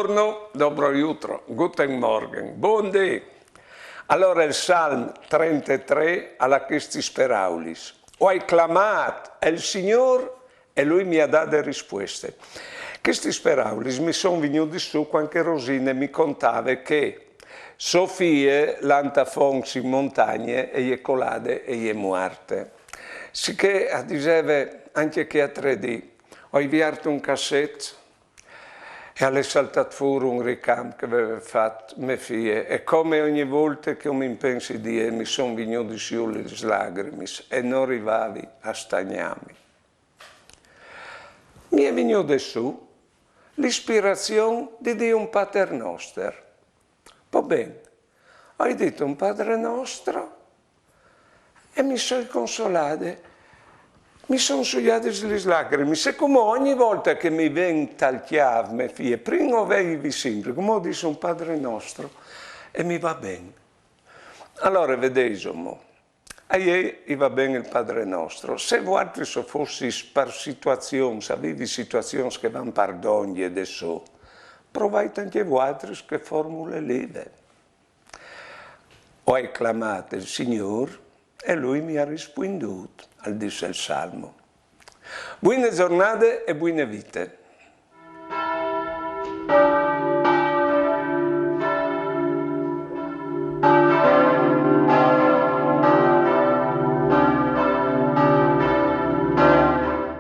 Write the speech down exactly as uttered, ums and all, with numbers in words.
Buongiorno, dobro jutro, guten Morgen, bundì. Alora, il Salm trentetrê al à chestis peraulis: "O ai clamât al Signôr e lui mi à dade rispueste." Chestis peraulis mi son vignudis sù cuant che Rosine mi contave che sô fie la à fonts in montagne e e je colade e e je muarte. Sichè a diseve ancje chê altre dì: "O ai viert un casset e al è saltât fûr un ricamp che e veve fat mê fie, e come ogni volte che jo mi impensi di jê mi son vignudis jù lis lagrimis e no rivavi a stagnâmi." Mi è vignude sù l'ispirazion di dî un Pater Noster. Po ben, o ai dit un Padre Nostro e mi soi consolade, mi son suiadis lis lagrimis. E cumò ogni volte che mi ven tal cjâf mê fie, prin o vei simpri, cumò o dîs un Padre Nostro e mi va ben. Alore, vedêso mo, a jê i va ben il Padre Nostro. Se vualtris o fossis par situazions, a vivi situazions che a van par dongje de sô, provait ancje vualtris chê formule li. "O ai clamât il Signôr e lui mi à rispuindût", al dîs il Salmo. Buine zornade e buine vite.